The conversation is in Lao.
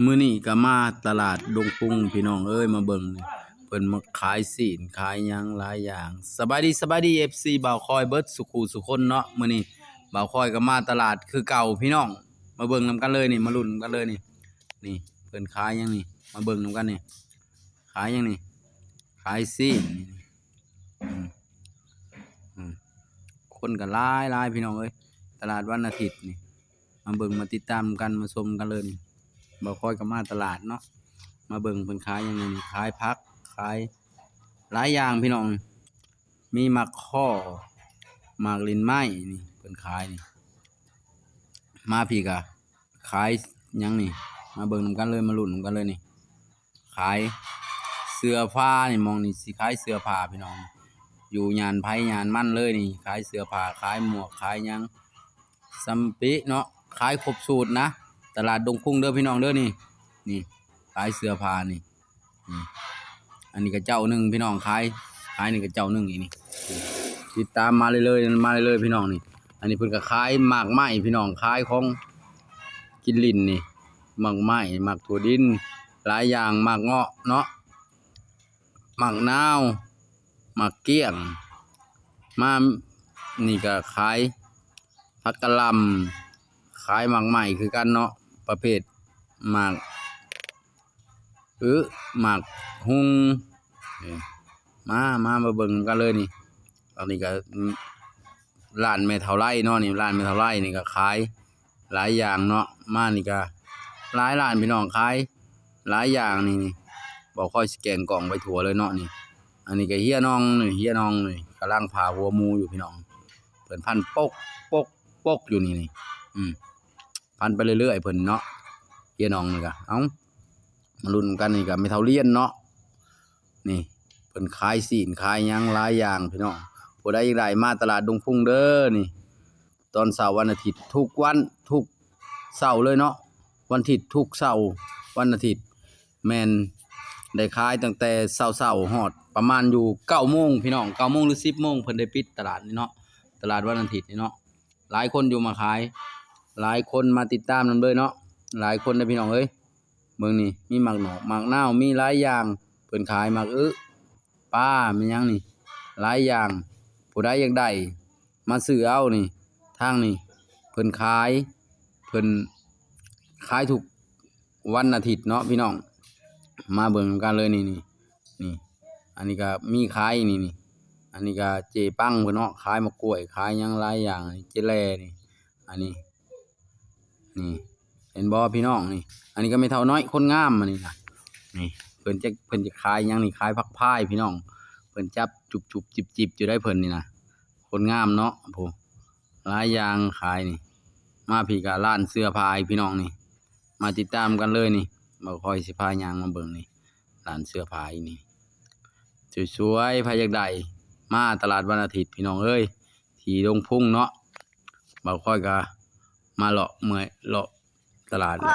ມື້ນີ້ກໍມາຕະຫຼາດດົງປຸງພີ່ນ້ອງເອີຍ ມາເບິ່ງນີ້ ເພິ່ນມາຂາຍຊີ້ນຂາຍຫຍັງຫຼາຍຢ່າງ. ສະບາຍດີ ສະບາຍດີ ເອັຟຊີ ບ່າວຄອຍເບິດສູ່ຄູ່ສູ່ຄົນເນາະ. ມື້ນີ້ບ່າວຄອຍກໍມາຕະຫຼາດຄືເກົ່າພີ່ນ້ອງ ມາເບິ່ງນຳກັນເລີຍນີ້ ມາລຸ້ນນຳກັນເລີຍນີ້. ນີ້ເພິ່ນຂາຍຫຍັງນີ້ ມາເບິ່ງນຳກັນນີ້ ຂາຍຫຍັງນີ້ ຂາຍຊີ້ນນີ້. ອືມ ອືມ ຄົນກໍຫຼາຍໆ ພີ່ນ້ອງເອີຍ ຕະຫຼາດວັນອາທິດນີ້. ມາເບິ່ງມາຕິດຕາມນຳກັນ ມາຊົມກັນເລີຍນີ້. ບ່າວຄອຍກໍມາຕະຫຼາດເນາະ ມາເບິ່ງເພິ່ນຂາຍຫຍັງນີ້ ຂາຍຜັກ ຂາຍຫຼາຍຢ່າງພີ່ນ້ອງ. ມີໝາກຄໍ່ ໝາກລິ້ນໄມ້ນີ້ເພິ່ນຂາຍນີ້. ມາພີ້ກໍຂາຍຫຍັງນີ້ ມາເບິ່ງນຳກັນເລີຍ ມາລຸ້ນນຳກັນເລີຍນີ້. ຂາຍເສື້ອຜ້ານີ້ ໝ່ອງນີ້ຊິຂາຍເສື້ອຜ້າພີ່ນ້ອງ ຢູ່ຍ່ານໃຜຍ່ານມັນເລີຍນີ້. ຂາຍເສື້ອຜ້າ ຂາຍໝວກ ຂາຍຫຍັງ ສຳປິເນາະ ຂາຍຄົບສູດນະ. ຕະຫຼາດດົງຄຸງເດີພີ່ນ້ອງເດີນີ້ ນີ້ຂາຍເສື້ອຜ້ານີ້. ນີ້ ອັນນີ້ກໍເຈົ້າໜຶ່ງພີ່ນ້ອງ ຂາຍ ຂາຍນີ້ກໍເຈົ້າໜຶ່ງອີກນີ້. ຕິດຕາມມາເລື້ອຍໆ ມາເລື້ອຍໆ ພີ່ນ້ອງນີ້. ອັນນີ້ເພິ່ນກໍຂາຍໝາກໄມ້ພີ່ນ້ອງ ຂາຍຂອງກິນຫຼິ້ນນີ້ ໝາກໄມ້ ໝາກຖົ່ວດິນ ຫຼາຍຢ່າງ ໝາກເງາະເນາະ ໝາກນາວ ໝາກກ້ຽງ. ມານີ້ກໍຂາຍຜັກກະຫຼ່ຳ ຂາຍໝາກໄມ້ຄືກັນເນາະ ປະເພດໝາກອຶ ໝາກຫຸ່ງ. ເອີ ມາ ມາ ມາເບິ່ງນຳກັນເລີຍນີ້. ອັນນີ້ກໍ ອືມ ຮ້ານແມ່ເຖົ້າໄລເນາະນີ້ ຮ້ານແມ່ເຖົ້າໄລນີ້ກໍຂາຍຫຼາຍຢ່າງເນາະ. ມານີ້ກໍຫຼາຍຮ້ານພີ່ນ້ອງ ຂາຍຫຼາຍຢ່າງນີ້ ນີ້ ບໍ່ຄ່ອຍຊິແກງກ້ອງໄປທົ່ວເລີຍເນາະນີ້. ອັນນີ້ກໍເຮຍໜ່ອງນີ້ ເຮຍໜ່ອງນີ້ ກຳລັງຜ່າຫົວໝູຢູ່ພີ່ນ້ອງ ເພິ່ນພັນປົກ ປົກ ປົກຢູ່ນີ້ ນີ້ ອືມ ພັນໄປເລື້ອຍໆ ເພິ່ນເນາະ ເຮຍໜ່ອງນີ້ກະ. ເອົ້າ ມາລຸ້ນນຳກັນ ນີ້ກະແມ່ເຖົ້າລຽນເນາະ ນີ້ເພິ່ນຂາຍຊີ້ນຂາຍຫຍັງຫຼາຍຢ່າງພີ່ນ້ອງ. ຜູ້ໃດຢາກໄດ້ມາຕະຫຼາດດົງພຸງເດີນີ້ ຕອນເຊົ້າວັນອາທິດ ທຸກວັນ ທຸກເຊົ້າເລີຍເນາະ ວັນທິດ ທຸກເຊົ້າວັນອາທິດ ແມ່ນໄດ້ຂາຍຕັ້ງແຕ່ເຊົ້າໆ ຮອດປະມານຢູ່ເກົ້າໂມງພີ່ນ້ອງ ເກົ້າໂມງ ຫຼື ສິບໂມງ ເພິ່ນໄດ້ປິດຕະຫຼາດນີ້ເນາະ ຕະຫຼາດວັນອາທິດນີ້ເນາະ. ຫຼາຍຄົນຢູ່ມາຂາຍ ຫຼາຍຄົນມາຕິດຕາມນຳເລີຍເນາະ ຫຼາຍຄົນເດີພີ່ນ້ອງເອີຍ. ເບິ່ງນີ້ ມີໝາກໜອກ ໝາກນາວ ມີຫຼາຍຢ່າງເພິ່ນຂາຍ ໝາກອຶ ປາ ແມ່ນຫຍັງນີ້ ຫຼາຍຢ່າງ. ຜູ້ໃດຢາກໄດ້ມາຊື້ເອົານີ້ ທາງນີ້ເພິ່ນຂາຍ ເພິ່ນຂາຍທຸກ ວັນອາທິດເນາະພີ່ນ້ອງ ມາເບິ່ງນຳກັນເລີຍນີ້ ນີ້ ນີ້ ອັນນີ້ກໍມີຂາຍນີ້ ນີ້ ອັນນີ້ກໍເຈປັງເພິ່ນເນາະ ຂາຍໝາກກ້ວຍ ຂາຍຫຍັງຫຼາຍຢ່າງ ເຈແລນີ້ ອັນນີ້ ນີ້ ເຫັນບໍ່ພີ່ນ້ອງ ນີ້ ອັນນີ້ກໍແມ່ເຖົ້ານ້ອຍຄົນງາມ ອັນນີ້ນະ ນີ້ ເພິ່ນຈະ ເພິ່ນຈະຂາຍຫຍັງນີ້ ຂາຍຜັກພາຍພີ່ນ້ອງ ເພິ່ນຈັບຈຸບໆ ຈິບໆ ຢູ່ໄດ໋ເພິ່ນນີ້ນະ ຄົນງາມເນາະ ຜູ້ ຫຼາຍຢ່າງຂາຍນີ້. ມາພີ້ກະຮ້ານເສື້ອຜ້າອີກພີ່ນ້ອງນີ້ ມາຕິດຕາມກັນເລີຍນີ້ ບ່າວຄອຍຊິພາຍ່າງມາເບິ່ງນີ້ ຮ້ານເສື້ອຜ້າອີກນີ້ ສວຍໆ. ໃຜຢາກໄດ້ ມາຕະຫຼາດວັນອາທິດພີ່ນ້ອງເອີຍ ທີ່ດົງພຸງເນາະ ບ່າວຄອຍກະມາເລາະເມື່ອຍເລາະຕະຫຼາດແຫຼະ